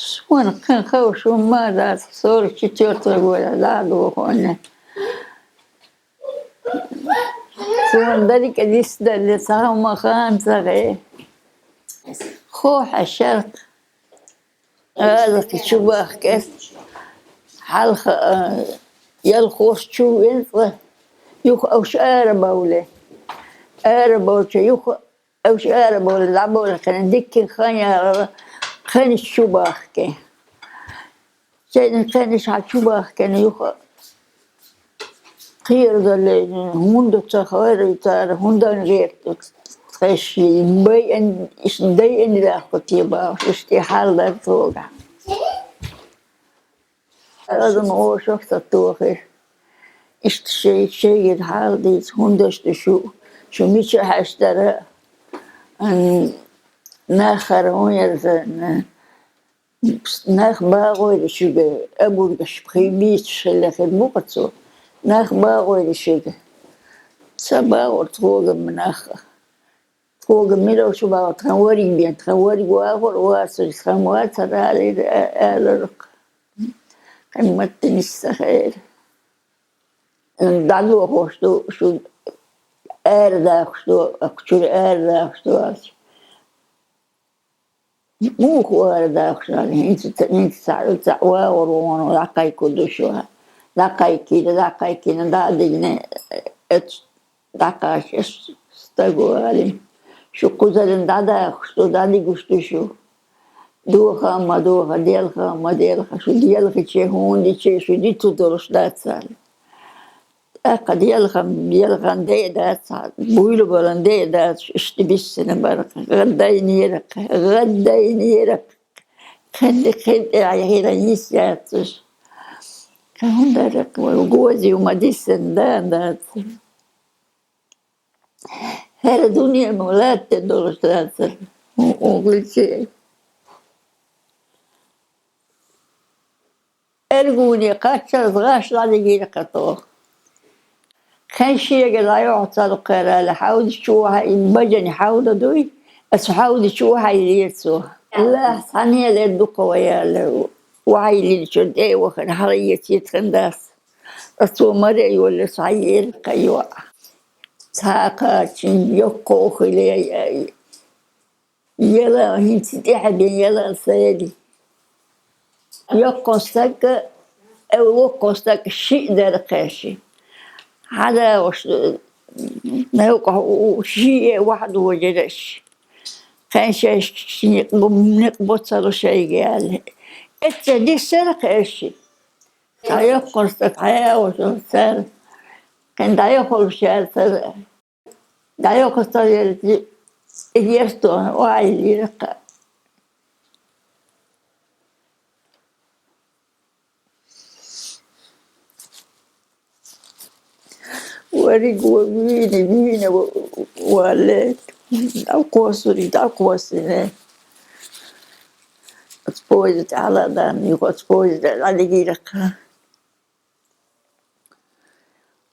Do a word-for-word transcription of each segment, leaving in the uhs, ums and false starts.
Суна кхин ховш хӀума дац, сорок четвёртого года дӀа а дохоне. Суна деррига а дицдале, цхьа хӀума хана ца гӀе. Хо хьаьшарх, гӀазакхи чу бахка, хьалха, а, ялхош чу вен цкъа, юха уж ара бовле. Ара бовлча юха уж ара бовле, дӀабовле кхин дикка хан яхар, кхаьнаш чу бахка. Шайна кхаьнаш хьа чу бахкана юха кхерадале, хӀунда ца ховра цара, хӀунда гӀерта тхаьш, байъан, иштта дайъан даккха те бахаш, иштта хьал дар тхога. Адам гӀо шух ца тохира. Иштта шай, шайгара хьал дийца, хӀунда аша ду шу, шу мича хьаьшдара, ан, нахара хӀун яра сан, нах багӀойра шуьга, обургаш пхи бийца шелла хир бу-кх цо. Нах багӀойра шуьга. Ца багӀора тхога-м нах. Тхога мила чу багӀора, тхан вариг бен, тхан вариг вагӀур вацар, тхан вацар алийра, а-, аларах. Кхин маттанаш ца хаьра. ДӀадохуш ду, шу ара дахаш ду, акх чура ара дахаш ду аьлча. Муха ара дахаш аьлча, хӀинца ца, хӀинца ца, ца вагӀур вон, дӀакхайкаду шу. ДӀакхайкийна, дӀакхайкийна, дӀа а дигна, эц-, дӀакхача, эс стаг вале. Шу кхузарна дӀадахаш ду, дӀадигаш ду шу. Доха а ма доха, делха а ма делха, шу делхаче, хӀунда диче, шу дицу долуш дац аьлла. ТӀаккха делхам, делхан де а дац, буйла балан де а дац, иштта биссина бара-кх, гӀаддайнера-кх, гӀаддайнера-кх. Кхин, кхин тӀе хьайра йиш яц уж. Кхин хӀун дара-кх, вай гозий ма диссина да а дац. ХӀара дуьне ма латта долуш дацара, хӀун, хӀун хилча. Эргуне кхаччалц гӀаш дӀадигира-кх тхо. Кхин шега дӀайохьу ца дукхара аьлла, хьавда чу вахьа-, и бажани хьавда дуй, аса хьавда чу вахьайиллира цо. Аллахьа цхьанне лер дукха вай аьлла, вахьайиллинчун тӀе а вахана, хьала эцийта тхан дас. Аса цо маре а йоллира, схьаелира-кх йоӀ. Цхьа а кхачийна, йоккха а хиле, яла хӀинца тӀехьа бен яла а сели. Йоккхун стаг а, э, воккхун стаг а шиъ дара кхаьши. ХьадагӀаш, э, мевкъахь у, у, шиъ а вахьа дожараш. Кхаьшаш никъ бу, никъ бу ца лу шайга аьлла. Эцца диссара кхаьши. Цхьа йоккхун стаг хьаяхьуш цара. Кхин дӀайохалуш яра цара. ДӀайохуш ца велча, и герстона ваьллера-кх. Вариго вийна, вийна валле, дӀакхоссург дӀакхоссийна. Оцу поезда тӀехьа ладарна, юха оцу поезда дӀадигира-кх.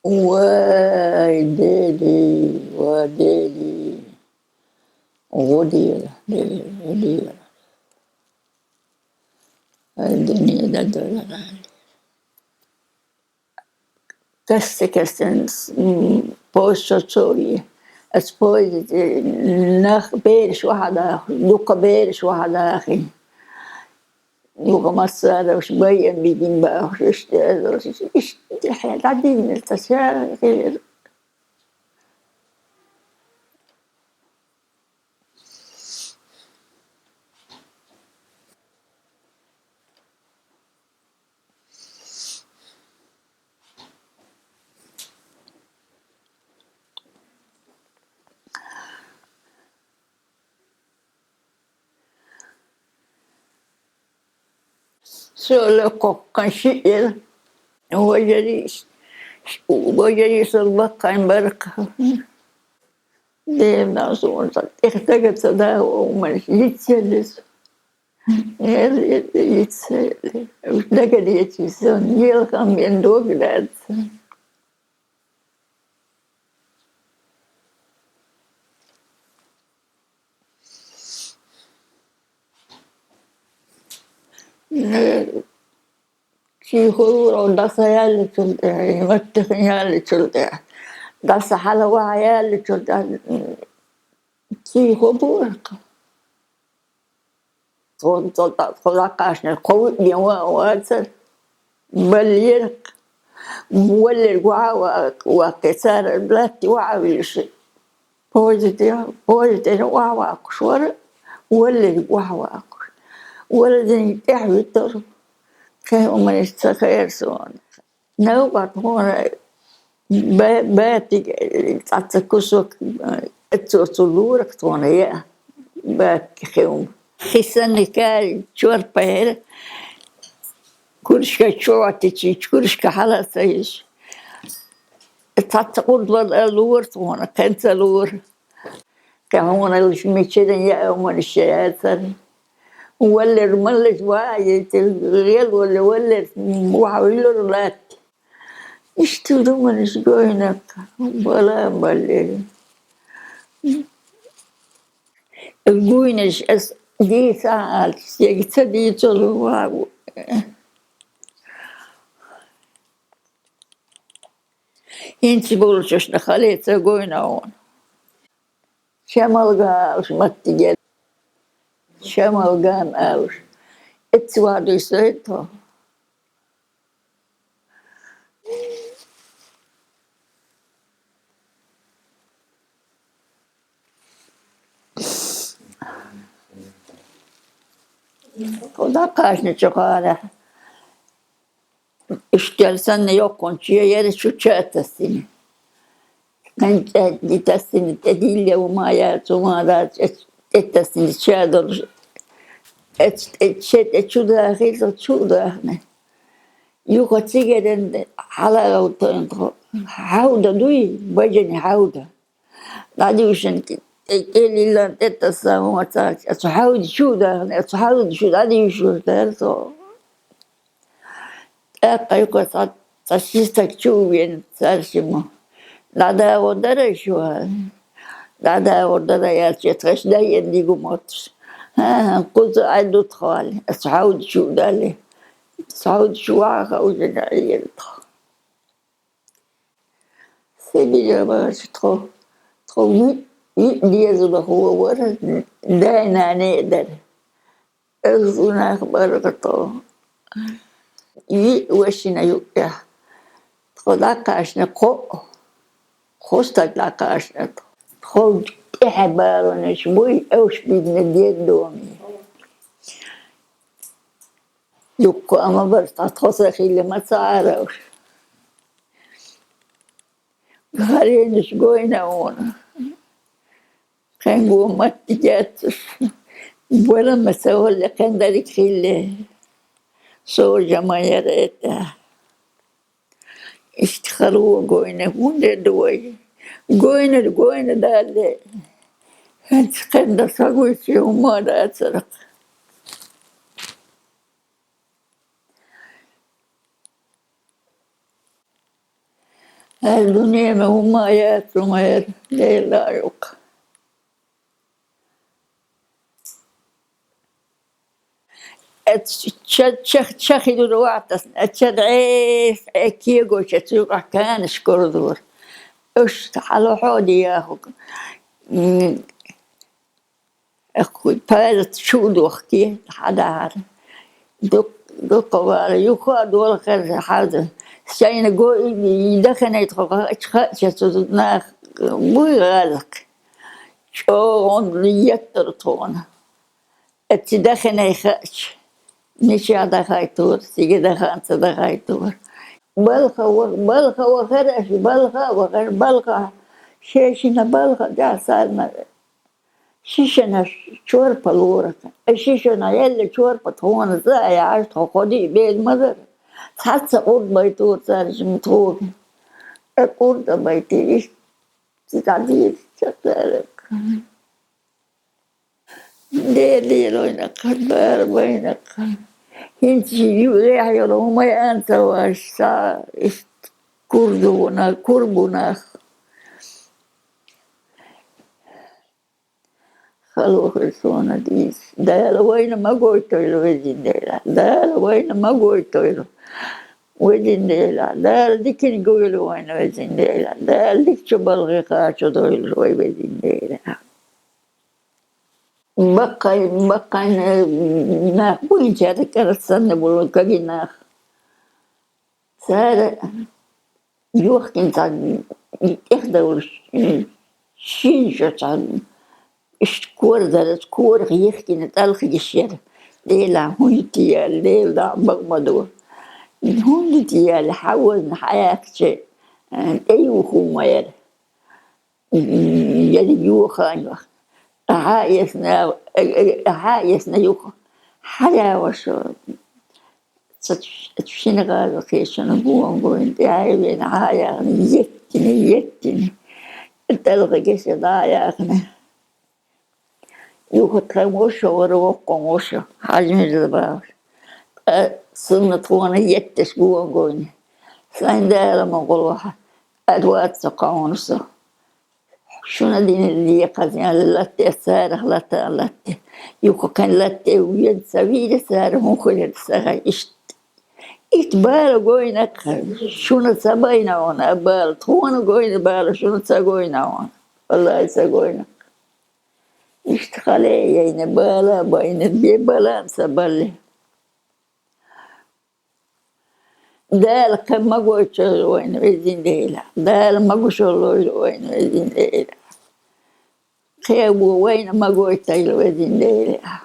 Вай, Дели, ва Дели. ГӀо дела, Дели, гӀо дела. Ай, дуьне дан дара. Каста-кастина, м, поезд шо ца ве. Ас поезд, э, нах бераш вахьа даха, дукха бераш вахьа дахи. Юха массара уьш байъан бигина бахуш, иштта, иштта хье дӀадиннера, ца шара хилира. Со лакхоккхун шиъ яра. Важарий, важарий со лакхайн бара-кх. Дела дал суна ца тӀех дага ца даха, хӀуманаш йицъелла со. Эр, эр, йицъелла. Дага деций сон, елхам бен дог дац. Э, чихура даса яьллачул тӀехьа, маттахъин яьллачул тӀехьа, даса хьала ваха яьллачул тӀехьа, чиху буракх. Тхо, тхо, тхо дӀакхаьчнера, кхо виъ ден ва-, вацара. Баллера. Валлерг ваха ва-, ваккхе цара латте ваха вилла ши. Позитив, позитив ваха ваккхуш вара, валлерг ваха ваккхуш. Валлерг тӀехьа витара. Кхин хӀуманаш ца хаьра сона. Новкъа тхона ба-, батига цхьацца кусок, э, эццо цу лурах тхона яа. Батки хиум. Хи санна каьри чорпа яра. Куршка чу оттичи, куршка хьала ца йиш. Цхьацца къурд вала лура тхона, кхин ца лура. Кхин хьона лиш мичиран яа хӀуманаш яцара. Валлер маллаш ваьа, гӀел валла валлер ваха виллура латте. Иштта хӀуманаш гойнакх, бала баллера. Гуйнаш ас дийца аьлча, сега ца дийцалу вагу. ХӀинца болчушна хале ца гойна вон. Шамалган алуш маттигел. Шамалган алуш. Эццу вадуй сайту. Худа кхажначу хара. Иштта санна йоккхунчу яра чу чатасина. Кхин чӀаьдди тасина, тӀе дилла ву ма яц, ву ма дац, тӀе тасина ча долуш. Эц-, тӀе, че тӀе чу дахийла, чу дахна. Юха цигаран хьала а тхо. Хьавда дуй, бажани хьавда. ДӀадуьйшина тӀе, тӀе лилан тӀе тасса хӀума ца, цу хьавда чу дахна, цу хьавда чу дӀадуьйшуш дара со. ТӀаккха юха цхьа, цхьа ши стаг чу а вена, цара шимма. ДӀадагӀо дара шу аьлла. ДӀадагӀо дара аьлча, тхаьш дайина дигу мотташ. ХӀан-хӀа, кхуза Ӏай ду тхо аьлла, аса хьавда чу дале. Аса хьавда чу ваха уже даийира тхо. Сибире ваьлча тхо, тхо виъ, виъ дезалхо вара, дай-нана а дара. Оьзда нах бара тхо. Виъ вешина юкъехь. Тхо дӀакхаьчна кхоъ. Кхо стаг дӀакхаьчна тхо. Тхо тӀаьхьа баланаш буй, уьш бигна деддоме. Дуккха а ма бара, ткъа тхо ца хилла ма ца Ӏара уьш. Хьаренаш гойна вона. Кхин гуо маттиг яц уьш. Бара ма ца валла, кхин дерриг хилла. Со жаман яра это. Иштта хало гойна, хӀунда ду вай? Гойнар гойна далле. ХӀинца кхин дан сагуьйсу хӀумма дацарах. Ай, дуьненан хӀумма яц, хӀумма яр, Дела юкъа. Эц ча-, ча-, ча хилур вац ас, эц ча дӀе, э, кегоча цуьйкъахь канаш кура дора. Уьш хьалохьо де яхуг. М, Ахуй, пазат чу а дохке, хьадахьара. Дукх-, дукха вара, юха а дола хеза хьаза. Шайна го и, и даханай тхо хаача, хаача цу нах буй гӀазакх. ЧӀогӀа еттара тхуна. Эцци даханай хаача. Мича дахайтора, цига даханца дахайтора. Балха ва-, балха вахара аша, балха вахара, балха. Шешина балха дясарна. Шишана чорпа лора. Э, шишана елла чорпа тхуна за а яхьаш, тхо кхо-диъ бен ма дара. Цхьацца къурд байтора цара жима тхуга. Э, къурд а байтира, иштта цхьа дийца цара. Дела лелойна кхан, бара байна кхан. ХӀинца ю-, лехь йолу хӀума ян ца ваш, ца иштта курдуна, курбунах. Халохир сона дийс. Дала вайна ма гойтойла, везин Дела. Дала вайна ма гойтойла, везин Дела. Дала дикин гуйла вайна, везин Дела. Дала дик чу балгъи къачу дойла вай, везин Дела. Бакъай, бакъай, э, нах буинча да карасанна булун каги нах. Сара юхкин цан, техдаур шин шо цан, ишт кор дарас, кор хихкин талх гишер. Дела хунтиял, дел да багмаду. Хунтиял хавазна хаяхче, э, эйу хумаяр. Яри юха юх. Аха, ясна, аха, ясна юха. Хая вашо. Сат шин газа кешана гуан гуин. Яри вен хая, еттини, еттини. Талга кеша да яхна. Юха тхай мошо, вара воккъо мошо. Хажмир ба. Сунна тхона еттеш гуан гуин. Сайн дала ма голуха. Адватса къаунса. Шуна дин лия казян латте, сарах лата латте. Юха кан латте, уен савире сара хун хулер сага ишт. Ит бала гойна, шуна сабайна она, бала тхона гойна, бала шуна са гойна она. Валлай, са гойна. Ишт хале яйна бала, байна бе балан са бале. Дала кхе ма гойчойла вайна, везин Дела. Дала ма гушойла вайна, везин Дела. Кхе бу вайна ма гойтойла, везин Дела.